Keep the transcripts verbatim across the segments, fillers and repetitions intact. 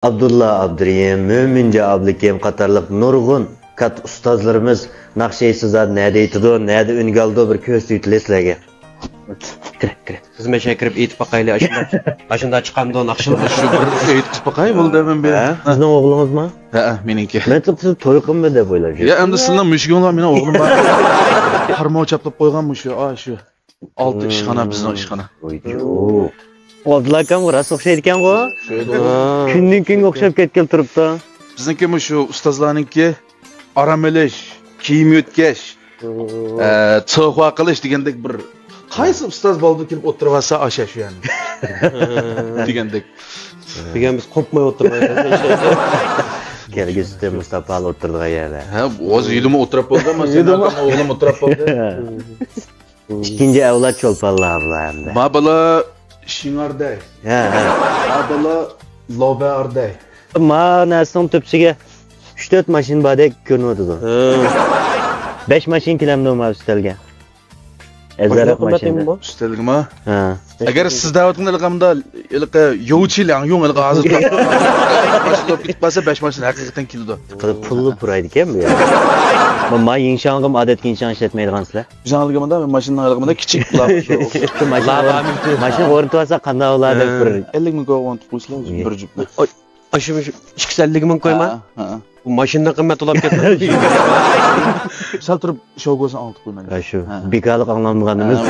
ئابدۇللا ئابدۇرېھىم، مۆمىنجان ئابلىكىم قاتارلىق نۇرغۇن كاتتا ئۇستازلىرىمىز ناخشا ئېيتسا زادى نەدە ئېيتىدۇ، نەدە ئۈنگە ئالىدۇ، بىر كۆرسىتىۋېتىلى سىلەرگە. كىرە، كىرە. خىزمەت ئىچىگە كىرىپ ئېيتىپ باقايلى، ئاشۇنداق، ئاشۇنداق چىقامدۇ ناخشىلار؟ شۇ بىر ئېيتىپ باقاي، بولدى، مەن بىر. ھە؟ سىزنىڭ ئوغلىڭىزمۇ؟ ھەئە، مېنىڭكى. مەن سىز توي قىلىمەن دەپ ئويلاپ يۈر. يا، ئەمدى سىلەرنىڭ مۈشۈكۈڭلار مېنىڭ ئوغلۇم بار. قارماق چاپلاپ قويغان مۇشۇ، ئا، شۇ. ئالتە ئىشخانا بىزنىڭ ئىشخانا. ۋاي جۇ. ئابدۇللا ئاكامغا راست ئوخشايدىكەنغۇ. ئوخشايدۇ. ھا. كۈندىن كۈنگە ئوخشاپ كەتكىلى تۇرۇپتۇ. بىزنىڭكى مۇشۇ ئۇستازلارنىڭكى ئارام ئېلىش، كىيىم يۆتكەش، ئە، چىخۇا قىلىش دېگەندەك بىر، قايسى ئۇستاز بالدۇر كېلىپ ئولتۇرۇۋالسا ئاشا شۇ يەرنى. دېگەندەك. دېگەن بىز قوپماي ئولتۇرغان. كەلگۈسىدە مۇستاپا ئولتۇرىدىغان يەردە. ھە، ھازىر ھېلىمۇ ئولتۇرۇپ بولدى، مانا سېنىڭ ھېلىمۇ. ئوغلۇم ئولتۇرۇپ بولدى. ئىككىنچى ئەۋلاد چولپانلار بۇلار ئەمدى. ما بالا شىڭاردەي. ھە، ھە. ما بالا لوبەردەي. ما نەرسىنىڭ تۆپىسىگە ئۈچ تۆت ماشىنا باردەك كۆرۈنۈۋاتىدۇ. ھە. بەش ماشىنا كېلەمدۇ ما ئۈستەلگە؟ ئەزەرەك ماشىنا. ئۈستەلگىما؟ ھە. ئەگەر سىز دەۋاتقان ھېلىقى مۇندا، ھېلىقى يوۋچى لياڭيۇڭ ھېلىقى ھازىر ماشىنا بولۇپ كېتىپ قالسا، بەش ماشىنا ھەقىقەتەن كېلىدۇ. قىلىپ پۇللا پۇرايدىكەن بۇ يەر. ما، ما يىڭشاڭغىمۇ ئادەتتىكى يىڭشاڭ ئىشلەتمەيدىغانسىلەر. يىڭشاڭلىقىمدا مەن ماشىنىنىڭ ھېلىقى مۇندا كىچىك. ماشىنا ئورنىتىۋالسا قانداق بولار دەپ بىر. ئەللىك مىڭ كوي ئورنىتىپ قويسىلەر بىر جۈپنى. ئاشۇ، مۇشۇ ئىككى يۈز ئەللىك مىڭ كويما؟ ھە، ھە. بۇ ماشىنىدىن قىممەت تولاپ كەتتى. سەل تۇرۇپ شوگوسىنى ئاڭلىتىپ قويمايلى. ھە، شۇ. ھە. بىكارلىق ئاڭلانمىغان نېمە؟ ھە.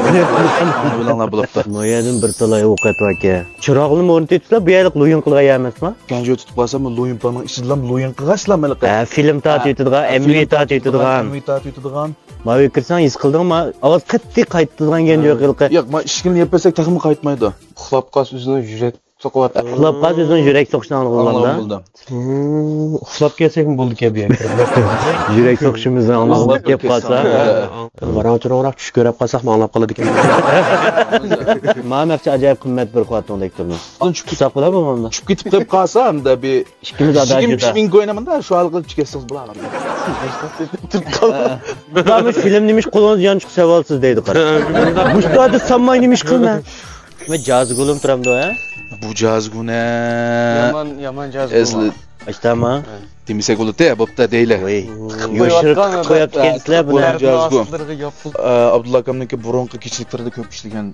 ئاڭلىۋېلىڭلار بولاپتۇ. ما يەردىن بىر تالاي ئوقەت باركەن. چىراغلىمۇ ئورنىتىۋېتىپسىلەر، بۇ يەرلىك لويۇن قىلغان يەر ئەمەسمۇ؟ كەنجى تۇتۇپ قالسا، بۇ لويۇن پاننىڭ ئىچىدىلا لويۇن قىلغاچلا ھېلىقى. ھە، فىلىم تارتىۋېتىدىغان، ھە، ئەمۋى تارتىۋېتىدىغان. ئەمۋى تارتىۋېتىدىغان. ماۋۇ كىرسەڭ ھېس قىلدىڭمۇ؟ ئاۋاز قەتئىي قايتىدىغان گەنجى يوق ھېلىقى. ياق، ما ئىشىكنى يېپىپ بەرسەك تېخىمۇ قايتمايدۇ. ئۇخلاپ قالسا ئۆزىنىڭ يۈرەك سوقۇۋاتىدۇ. ئۇخلاپ قالسا ئۆزىنىڭ يۈرەك سوقۇشىنى ئاڭلىغىلى بولىدۇ. ئاڭلىغىلى بولىدۇ. ھىم، ئۇخلاپ كەلسەكمۇ بولىدىكەن بۇ يەرگە. يۈرەك سوقۇشىمىزنى ئاڭلىغىلى كەپ قالسا. ھە. ۋاراڭ-چۇرۇڭراق چۈش كۆرۈپ قالساقمۇ ئاڭلاپ قالىدىكەن. مانا ناخشا ئاجايىپ قىممەت بىر قۇۋۋەتنىڭ لېكتورىنى. تۇتساق بولار بولمامدۇ؟ چۈشۈپ كېتىپ قېلىپ قالسا، ئەمدى بىر چۈشكىمىز ئادا جۇدا. ئىككى مىڭ كوينى مۇنداق شۇ ھالقىلىپ چۈشكەنسىڭىز بولار. بۇ فىلىم نېمىش قولىڭىز يانچۇق سەۋەلسىز دەيدۇ قارا. مۇشتادا سانماي نېمىش قىلما. ۋە جازىگۈلۈم تۇرامدۇ، ھە؟ بۇ جازىگۈنە. يامان، يامان جازىگۈ. ئەسلى. ئاشتاما؟ دېمىسەك بولىدۇ، بوپتا دەيلى. ۋاي. يوشۇرۇپ قويۇپ كەتسىلەر بۇنى. جازىگۈ. ئابدۇللا ئاكامنىڭكى بۇرۇنقى كېچىلىكلىرىدە كۆپ ئىشلىگەن.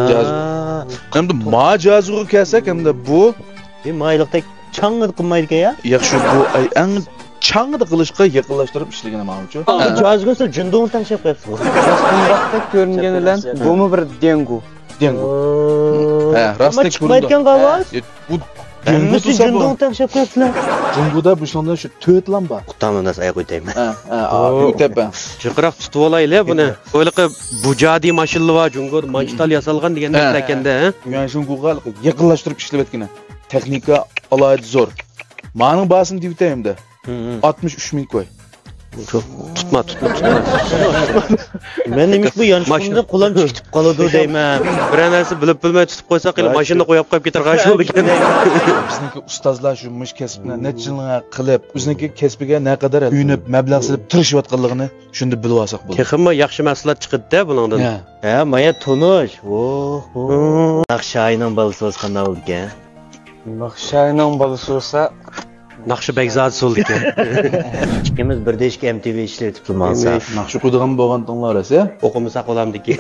جازىگۈ. ئەمدى ما جازىگۈگە كەلسەك، ئەمدى بۇ. ئى، مايلىقتەك چاڭغىدە قىلمايدىكەن يا؟ ياخشى، بۇ ئەي ئەڭ چاڭغىدە قىلىشقا يېقىنلاشتۇرۇپ ئىشلىگىنى ماڭىچۇ. بۇ جازىگۈ سىز جۇندۇڭنى تەڭشەپ قويۇپسىز. راستىنراقتەك كۆرۈنگەن بىلەن بۇمۇ بىر دېڭگۇ. دېڭگۇ. ھە، راستتەك چىقمايدىكەن ئاۋاز. بۇ دېڭگۇ جۇندۇڭ تەڭشەپ قويۇپسىلەر. جۇڭگودا بۇ شۇنداق شۇ تۆت لام بار. قۇتامىناس ئەي قويتايمەن. ھە، ھە، ئۆتەپ. جىقراق تۇتۇۋالايلى بۇنى. ھېلىقى بۇجادى ماشىنىلار بار، جۇڭگودا مانچىتال ياسالغان دېگەندەك ئەكەندە. يۈەنشۇنگۇغا يېقىنلاشتۇرۇپ ئىشلەۋەتكىنى. تېخنىكا ئالاھىدە زور. مانىڭ باھاسىنى دېيىۋېتەي ئەمدى. ئاتمىش ئۈچ مىڭ كوي. تۇتما، تۇتما، تۇتما. مەن نېمىش بۇ يانچۇقۇمدىن قولام چىقىپ قالىدۇ دەيمەن. بىرەر نەرسە بىلىپ بىلمەي تۇتۇپ قويساق، ھېلى ماشىنىنى قويۇپ قويۇپ كېتىدىغان شۇ ئىكەن. بىزنىڭكى ئۇستازلار شۇ مۇشۇ كەسىپنى نەچچە يىلنى قىلىپ، ئۆزىنىڭكى كەسپىگە نەقەدەر كۆيۈنۈپ، مەبلەغ سېلىپ تىرىشىۋاتقانلىقىنى شۇندا بىلىۋالساق بولىدۇ. تېخىمۇ ياخشى مەھسۇلات چىقىدۇ-دە بۇنىڭدىن. ھە. ھە، مايا تونۇش. ۋوھ، ۋوھ. ناخشاينىڭ بالىسى بولسا قانداق بولىدىكەن؟ ناخشاينىڭ بالىسى بولسا ناخشا بەگزادىسى بولىدىكەن. ئىككىمىز بىردە ئىككى ئەم تى ۋى ئىشلىۋېتىپلا ماڭسا. ناخشا قويىدىغان بولغانتىڭلار ئەسە. ئوقۇمىساق بولامدىكى.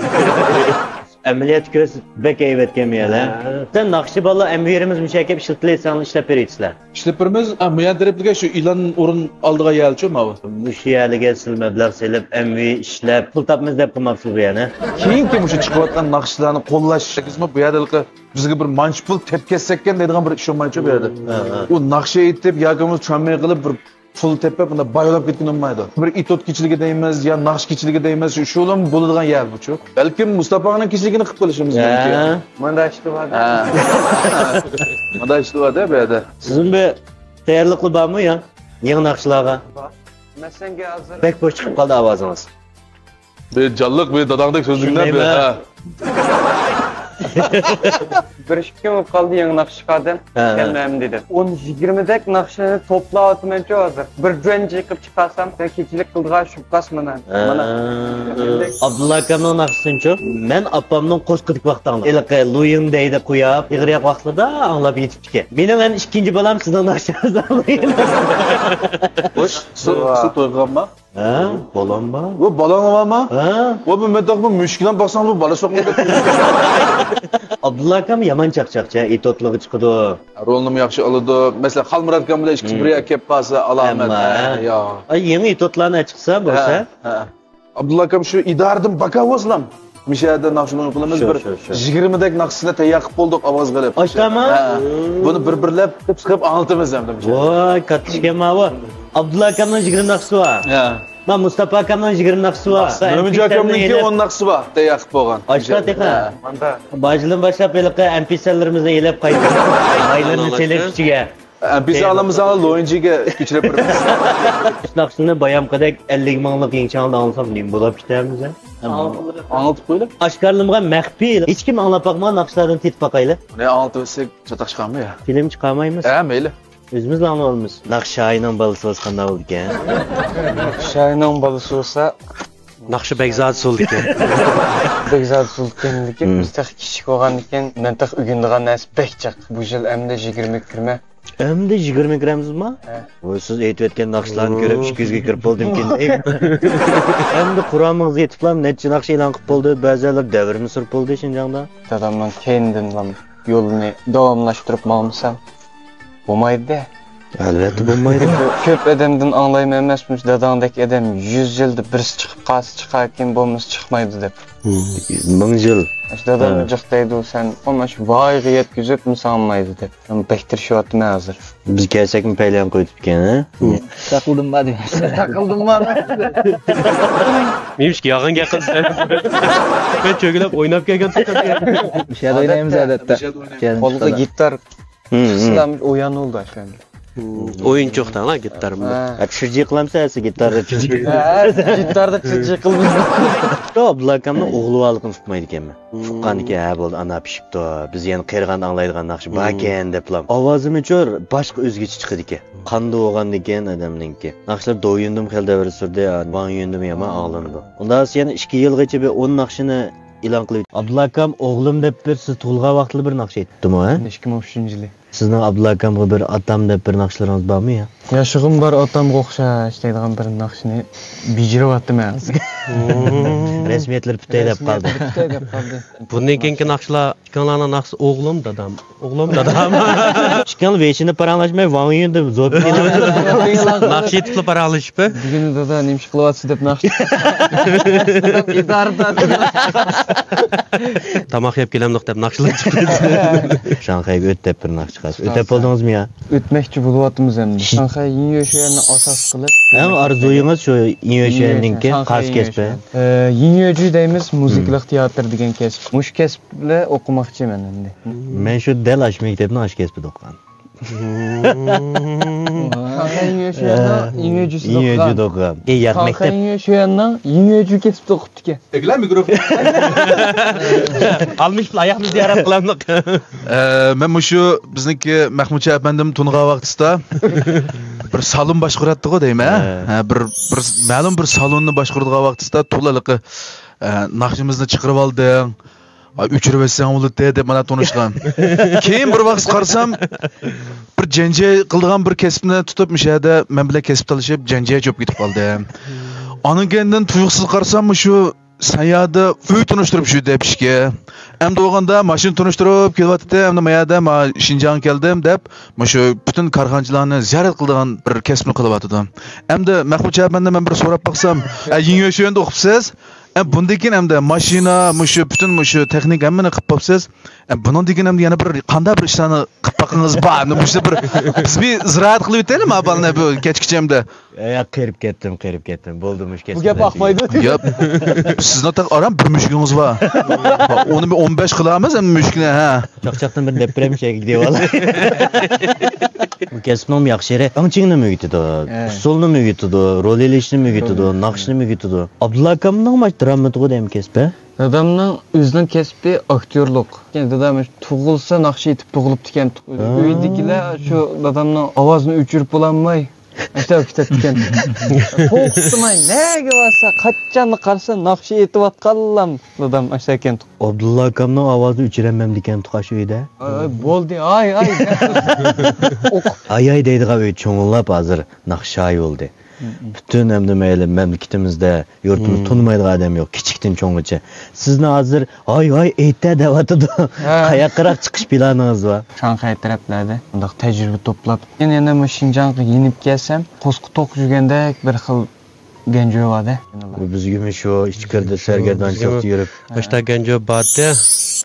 ئەمەلىيەتتە كۆرسە بەك ھەيۋەتكەن بۇ يەرلەر. ھە. سەن ناخشا بالىلار ئەم ۋى يېرىمىز مۇشۇ يەرگە كېلىپ ئىشلىتىلى دېسەڭ ئىشلەپ بېرىسىلەر. ئىشلەپ بېرىمىز. ئا، مۇيان تەرەپلىكى شۇ ئېلان ئورۇن ئالىدىغان يەرچۇ ماۋۇ. مۇشۇ يەرلىكى سىل مەبلەغ سېلىپ، ئەم ۋى ئىشلەپ، پۇل تاپىمىز دەپ قىلماپسىز بۇ يەرنى. كېيىنكى مۇشۇ چىقىۋاتقان ناخشىلارنى قوللاش. بىزمۇ بۇ يەردە بىزگە بىر مانچە پۇل تېپىپ كەتسەككەن دەيدىغان بىر ئىش بولمايچۇ بۇ يەردە. ھە، ھە. ئۇ ناخشا ئېيتىپ ياكى بولمىسا چۈەنمەي قىلىپ بىر پۇل تېپىپ، مۇنداق بايلاپ كەتكىنى بولمايدۇ. بىر ئېتيۇد كېچىلىكى دەيمىز يا ناخشا كېچىلىكى دەيمىز، شۇ، شۇلىمۇ بولىدىغان يەر بۇچۇ. بەلكىم مۇستاپاڭنىڭ كېچىلىكىنى قىلىپ قېلىشىمىز مۇمكىن. ھە. مانا ئىشتە بار. ھە. مانا ئىشتە بار-دە بۇ يەردە. سىزنىڭ بىر تەييارلىقى بارمۇ يا؟ يېڭى ناخشىلارغا؟ بار. مەسىلەن، ھازىر بەك بوش چىقىپ قالدى ئاۋازىڭىز. بىر جانلىق، بىر داداڭدەك سۆزلىگىنە بىر. شۇندايمۇ؟ ھە. بىر ئىككى كۈن بولۇپ قالدى يېڭى ناخشا چىقاردىم. ھە. كەلمەمدى دېدى. ئون يىگىرمىدەك ناخشىنى توپلاۋاتىمەنچۇ ھازىر. بىر جۈەن چېقىپ چىقارسام، سەن كېچىلىك قىلىدىغان شۇبقاس مانا. ھە. مانا. ئابدۇللا ئاكامنىڭ ناخشىسىنىچۇ؟ مەن ئاپامنىڭ قوشقىدىكى ۋاقتىڭلار. ھېلىقى لۇيىڭ دەيدە قوياپ، ئېغىر ياق ۋاقتىدا ئاڭلاپ يېتىپتىكەن. مېنىڭ ئەنە ئىككىنچى بالام سىزنىڭ ناخشىڭىزنى ئاڭلايدۇ. خوش، سىز، سىز توي قىلغانما؟ ھە، بالام بار. ۋە بالاڭ بارمۇ؟ ھە. ۋە بۇ مەنداقمۇ مۈشكۈلەم باقساڭ بۇ بالا سوقمىدى. ئابدۇللا ئاكام يامان چاقچاقچى، ئېتوتلىغا چىقىدۇ. رولنىمۇ ياخشى ئالىدۇ. مەسىلەن، خالمۇرات ئاكام بىلەن ئىككىسى بىر يەرگە كەپ قالسا ئالامەت. ھە، يا. ئاي، يېڭى ئېتوتلارنى چىقسا بولسا. ھە، ھە. ئابدۇللا ئاكام شۇ ئىدارىدىن باكا بولسىلام. مىشەدە ناخشىنى قىلىمىز، شۇ، بىر شۇ، شۇ. يىگىرمىدەك ناخشىسىنى تەييار قىلىپ بولدۇق ئاۋازغا ئېلىپ. ئاشتامۇ؟ ھە. بۇنى بىر-بىرلەپ سىقىپ ئاڭلىتىمىز ئەمدى مىشەدە. ۋاي، كاتتا ئىكەن ماۋۇ. ئابدۇللا ئاكامنىڭ يىگىرمە ناخشىسى بار. ھە. مانا مۇستاپا ئاكامنىڭ يىگىرمە ناخشىسى بار. نۇرمىنجان ئاكامنىڭكى ئون ناخشىسى بار، تەييار قىلىپ بولغان. ئاشتا تېخى. ھە. باجىدىن باشلاپ ھېلىقى ئەمپىسەنلىرىمىزنى ئېلىپ قايتىپ، مايلىرىنى سېلىپ ئىچىگە. ئەمپىسەن ئالىمىز، لويىنجىگە كۆچۈرۈپ بېرىمىز. ناخشىنى بايامقىدەك ئەللىك مىڭلىق يىڭچاڭدا ئاڭلىسام نېمە بولاپ كېتەرمىز ھە؟ ئاڭلىتىپ قويىلى. ئاشكارىلىمىغان مەخپىي. ھېچكىم ئاڭلاپ باقمىغان ناخشىلاردىن تېتىپ باقايلى. بۇنى ئاڭلىتىۋەتسەك چاتاق چىقارمۇ يا؟ فىلىم چىقارمايمىز. ھە، مەيلى. ئۆزىمىزلا ئاڭلىۋالىمىز. ناخشا شاھىنىڭ بالىسى بولسا قانداق بولىدىكەن؟ ناخشا شاھىنىڭ بالىسى بولسا ناخشا بەگزادىسى بولىدىكەن. بەگزادىسى بولىدىكەن، لېكىن بىز تېخى كىچىك بولغاندىكىن مەن تېخى ئۆگىنىدىغان نەرسە بەك جىق. بۇ يىل ئەمدى يىگىرمىگە كىرىمەن. ئەمدى يىگىرمىگە كىرەمسىزما؟ ھە. ۋوي، سىز ئېيتىۋەتكەن ناخشىلارنى كۆرۈپ ئىككى يۈزگە كىرىپ بولدۇمكىن. ئەمدى قۇرامىڭىزغا يېتىپلا نەچچە ناخشا ئېلان قىلىپ بولدى، بەزىلەر دەۋرنى سۈرۈپ بولدى شىنجاڭدا. دادامنىڭ كەينىدىنلا يولىنى داۋاملاشتۇرۇپ ماڭمىسام بولمايدۇ-دە. ئەلۋەتتە بولمايدۇ. كۆپ ئادەمدىن ئاڭلايمەن ئەمەسمۇ، داداڭدەك ئادەم يۈز يىلدا بىرسى چىقىپ قالسا چىقاركىن، بولمىسا چىقمايدۇ دەپ. مىڭ يىل. دادام جىق دەيدۇ، سەن ئۇنى شۇ ۋايىغا يەتكۈزۈپ مىساڭمايدۇ دەپ. مەن بەك تىرىشىۋاتىمەن ھازىر. بىز كەلسەكمۇ پەيلەن قويۇپتىكەن ھە؟ تاقىلدىمما دېمەيسەن. تاقىلدىمما. نېمىشقا يالغان گەپ قىلىسەن؟ مەن چۆگىلەپ ئويناپ كەلگەن. مۇشۇ يەردە ئوينايمىز ئادەتتە. قولغا گىتار. سىلەر ئويان بولدى ئاشۇ. ئويۇنچۇق دەڭلار گىتار. ھە. چىرجى قىلامسىز سىز گىتاردا چىرجى؟ ھە، گىتاردا چىرجى قىلىمىز. ئابدۇللا ئاكامنىڭ ئوغلى بارلىقىنى ئۇقمايدىكەنمەن. ئۇققاندىكىن ھە بولدى ئانا پىشىپتۇ. بىز يەنە قېرىغاندا ئاڭلايدىغان ناخشا باركەن دەپلا. ئاۋازىمۇچۇ باشقا ئۆزگىچە چىقىدىكەن. قانداق بولغاندىكىن ئادەمنىڭكى. ناخشىلار دوۋيۈندىمۇ خېلى دەۋر سۈردى، ۋاڭ يۈندىمۇ يامان ئاڭلىنىدۇ. ئۇنداق يەنە ئىككى يىلغىچە بىر ئون ناخشىنى ئېلان قىلىۋېتىڭ. ئابدۇللا ئاكام ئوغلۇم دەپ بىر سىز تۇغۇلغان ۋاقىتلا بىر ناخشا ئېيتتىمۇ ھە؟ ئىككى مىڭ ئۈچىنچى يىلى. سىزنىڭ ئابدۇللا ئاكامغا بىر ئاتام دەپ بىر ناخشىلىرىڭىز بارمۇ يا؟ ياشىغۇم بار ئاتامغا ئوخشاش دەيدىغان بىر ناخشىنى بېجىرىۋاتىمەن ھازىر. رەسمىيەتلىرى پۈتتەي دەپ قالدى. پۈتتەي دەپ قالدى. بۇندىن كېيىنكى ناخشىلار ئىككىڭلارنىڭ ناخشىسى ئوغلۇم دادام، ئوغلۇم دادام. ئىككىڭلار ۋېشىنى پاراڭلاشماي ۋاڭ يۈندە زوپ. ناخشا ئېيتىپلا پاراڭلىشىپ. بۈگۈن دادا نېمە ئىش قىلىۋاتىسىز دەپ ناخشا. ئىدارىدە. تاماق يەپ كېلەمدۇق دەپ ناخشىلار چىقىدۇ. شاڭخەيگە ئۆت دەپ بىر ناخشا چىقارسا. ئۆتەپ بولدىڭىزمۇ يا؟ ئۆتمەكچى بولۇۋاتىمىز ئەمدى. شاڭخەي يىڭيۆشۈەننى ئاساس قىلىپ. ئەڭ ئارزۇيىڭىز شۇ يىڭيۆشۈەننىڭكى خاس كەسپى. ئە، يىڭيۆجۈ دەيمىز، مۇزىكىلىق تىياتىر دېگەن كەسىپ. مۇشۇ كەسىپلەر ئوقۇماقچىمەن ئەمدى. مەن شۇ دەل ئاشۇ مەكتەپنىڭ ئاشۇ كەسپىدە ئوقۇغان. شاڭخەي يىڭيۆشۈەننىڭ يىڭيۆجۈسىدە ئوقۇغان. ئىڭيۆجۈدە ئوقۇغان. ئى، يات مەكتەپ. شاڭخەي يىڭيۆشۈەننىڭ يىڭيۆجۈ كەسپىدە ئوقۇپتىكەن. ئەگلە مىكروفون. ئالمىشىپلا ئاياغنى زىيارەت قىلامدۇق. ئە، مەن مۇشۇ بىزنىڭكى مەخمۇتشا ئەپەندىم تونۇغان ۋاقتىسىدا بىر سالون باشقۇراتتىغۇ دەيمەن. ھە. ھە، بىر، بىر مەلۇم بىر سالوننى باشقۇرىدىغان ۋاقتىسىدا تولا ھېلىقى، ئە، ناخشىمىزنى چىقىرىۋالدىڭ. ئا، ئۆچۈرۈۋەتسەڭ بولاتتى دەپ مانا تونۇشقان. كېيىن بىر ۋاقىت قارىسام، بىر جەنجەي قىلىدىغان بىر كەسىپنى تۇتۇپ، مۇشۇ يەردە مەن بىلەن كەسىپ تالىشىپ، جەنجەي چوپ كېتىپ قالدى. ئانىڭ كەينىدىن تۇيۇقسىز قارىسام، مۇشۇ سەن يەردە ئۆي تونۇشتۇرۇپ شۇ دەپ ئىشكە. ئەمدى بولغاندا ماشىنا تونۇشتۇرۇپ كېلىۋاتىتتى، ئەمدى ما يەردە ما شىنجاڭغا كەلدىم دەپ، مۇشۇ پۈتۈن كارخانىچىلارنى زىيارەت قىلىدىغان بىر كەسىپنى قىلىۋاتىدۇ. ئەمدى مەخمۇت چاپەندىن مەن بىر سوراپ باقسام، ئە، يىڭيۆشۈەندە ئوقۇپسىز؟ ئە، بۇندىن كېيىن ئەمدى ماشىنا، مۇشۇ پۈتۈن مۇشۇ تېخنىكا ھەممىنى قىلىپ بوپسىز. ئە، بۇنىڭدىن كېيىن ئەمدى يەنە بىر قانداق بىر ئىشلارنى قىلىپ باققىڭىز بار؟ ئەمدى مۇشۇ بىر بىز بىر زىرايەت قىلىۋېتەيلىمۇ ئەھۋالنى بۇ كەچكىچە ئەمدى. ئە، قېرىپ كەتتىم، قېرىپ كەتتىم. بولدى، مۇشۇ بۇ گەپ ئاقمايدۇ. ياق، سىزنىڭ تېخى ئاران بىر مۈشۈكىڭىز بار. ئۇنى بىر ئون بەش قىلارمىز ئەمدى مۈشۈكنى، ھە. چاقچاقتىن بىر دەپ بېرەيمىش ئەگىدى ۋالا. بۇ كەسىپنىڭمۇ ياخشى يېرى، ئىڭچىڭنىمۇ ئۆگىتىدۇ، ھە. ئۇسسۇلنىمۇ ئۆگىتىدۇ، رول ئېلىشنىمۇ ئۆگىتىدۇ، رول ئېلىشنى. ناخشىنىمۇ ئۆگىتىدۇ. ئابدۇللا ئاكامنىڭمۇ دىراماتۇرغۇ دەيمەن كەسپى. دادامنىڭ ئۆزىنىڭ كەسپى ئاكتيورلۇق. دادام تۇغۇلسا ناخشا ئېيتىپ تۇغۇلۇپتىكەن. ھە. ئۆيدىكىلەر شۇ دادامنىڭ ئاۋازىنى ئۆچۈرۈپ بولالماي، ئاشۇنداق كېتەتتىكەن. قورقۇتماي، نەگە بارسا، قاچانلا قارىسا ناخشا ئېيتىۋاتقانلام دادام ئاشۇنداق ئىكەن. ئابدۇللا ئاكامنىڭ ئاۋازىنى ئۆچۈرەلمەمدىكەن ئاشۇ ئۆيدە. ئاي، ئاي، بولدى، ئاي، ئاي. ئاي، ئاي دەيدىغان ئۆي چوڭلاپ ھازىر ناخشا بولدى. پۈتۈن ئەمدى مەيلى مەملىكىتىمىزدە، يۇرتىمىزدا تونۇمايدىغان ئادەم يوق، كىچىكتىن چوڭغىچە. سىزنى ھازىر ھاي ھاي ئېيتە دەۋاتىدۇ. ھە. قاياقراق چىقىش پىلانىڭىز بار؟ شاڭخەي تەرەپلەردە مۇنداق تەجرىبە توپلاپ، كېيىن يەنە مۇشۇ شىنجاڭغا يېنىپ كەلسەم، قوسۇق توقۇش يېگەندەك بىر خىل گەنجۆ بار-دە. بۇ بىزگىمۇ شۇ ئىچكىرىدە سەرگەردانچىلىقتا يۈرۈپ. ماشتا گەنجۆ بارتى،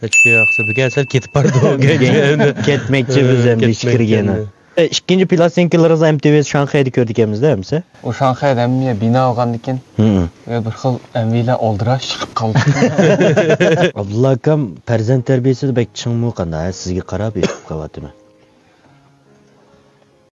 ھېچكى ياقسى بۈگۈن سەل كېتىپ بارىدۇ گەنجۆ ئەمدى. كەتمەكچى بىز ئەمدى ئىچكىرىگە. ئە، ئىككىنچى پلاستىنكىلىرىڭىزنى ئەمدى تېۋىزى شاڭخەيدە كۆردىكەنمىز-دە، ئەمىسە؟ ئۇ شاڭخەيدە ھەممە يەر بىنا بولغاندىكىن، ھە، بىر خىل ئەمىلە ئالدىراش چىقىپ قالدى. ئابدۇللا ئاكام پەرزەنت تەربىيەسىدە بەك چىڭمۇ قانداق، ھە؟ سىزگە قاراپ ئېيتىپ قېلىۋاتىمەن.